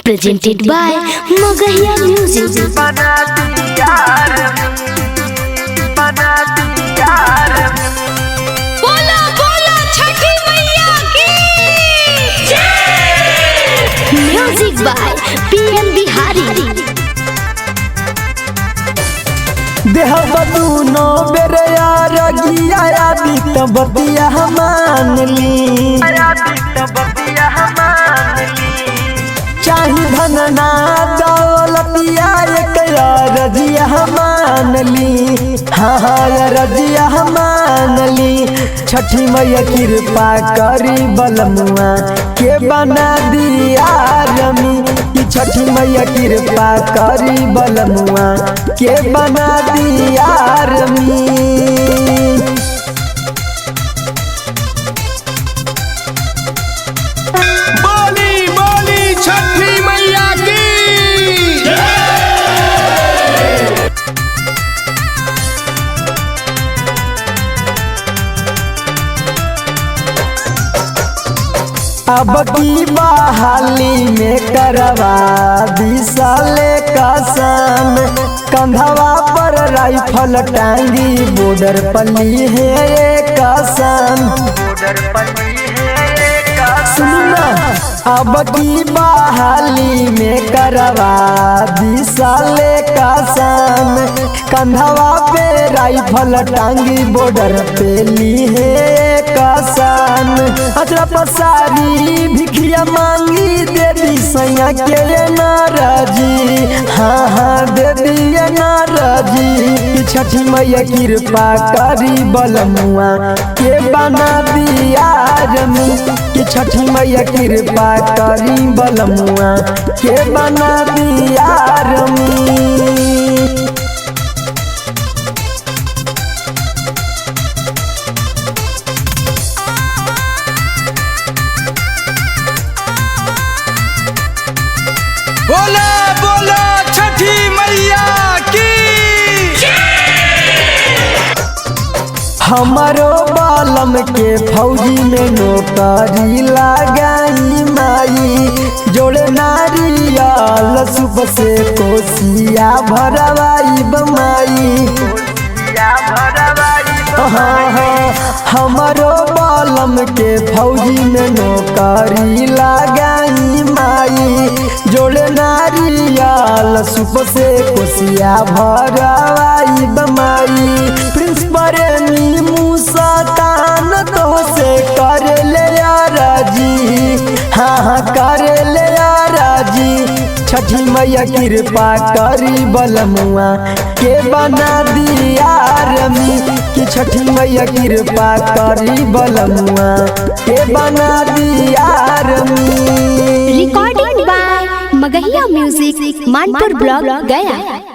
Presented by Magahiya Music. बोला बोला छठी मैया की Music by PM Bihari. देहबा दूनो बेरे रगिया आदि तबतिया मान ली। चाही धनना दौलतिया एक रजिया मान ली। हाँ हाँ रजिया मान ली। छठी मैया कृपा करी बलमुआ के बना दिया रमी। कि छठी मैया कृपा करी बलमुआ के बना दिया रमी। बोली बोली छठी मैया की। अब की बहाली में करवा दिसाले कसम। कंधवा पर राइफल टांगी बॉर्डर पली है कसम। सुनना अब की बहाली में करवा दिसाले कसम। कंधवा पे राइफल टांगी बॉर्डर पे ली है कसम। अचरा पसारी भिखिया मांगी दे दी सैया के नाराजी। हाँ हाँ दे दिए नाराजी। छठी मैया कृपा करी बलमुआ के बना दिया रमी। कि छठी मैया कृपा करी बलमुआ के बना दिया रमी। बोला बोला छठी मैया की। हमारो बालम के फौजी में नौकरी लगाई माई। जोड़े नारियल सुप से कोसिया भरवाई बमाई। हाँ हाँ हमारो बालम के फौजी में नौकरी लगाई माई। जोड़े नारियल सुप से कोसिया भरवाई बमाई। प्रिंस प्रेमी मूसा तान तो से कर ले राजी। हाँ हाँ कर ले राजी। छठी मैया कृपा करी बलमुआ के बना दिया रमी। कि छठी मैया कृपा करी बलमुआ के बना दिया rummy. Recording by Magahiya Music, Manpur Block, Gaya.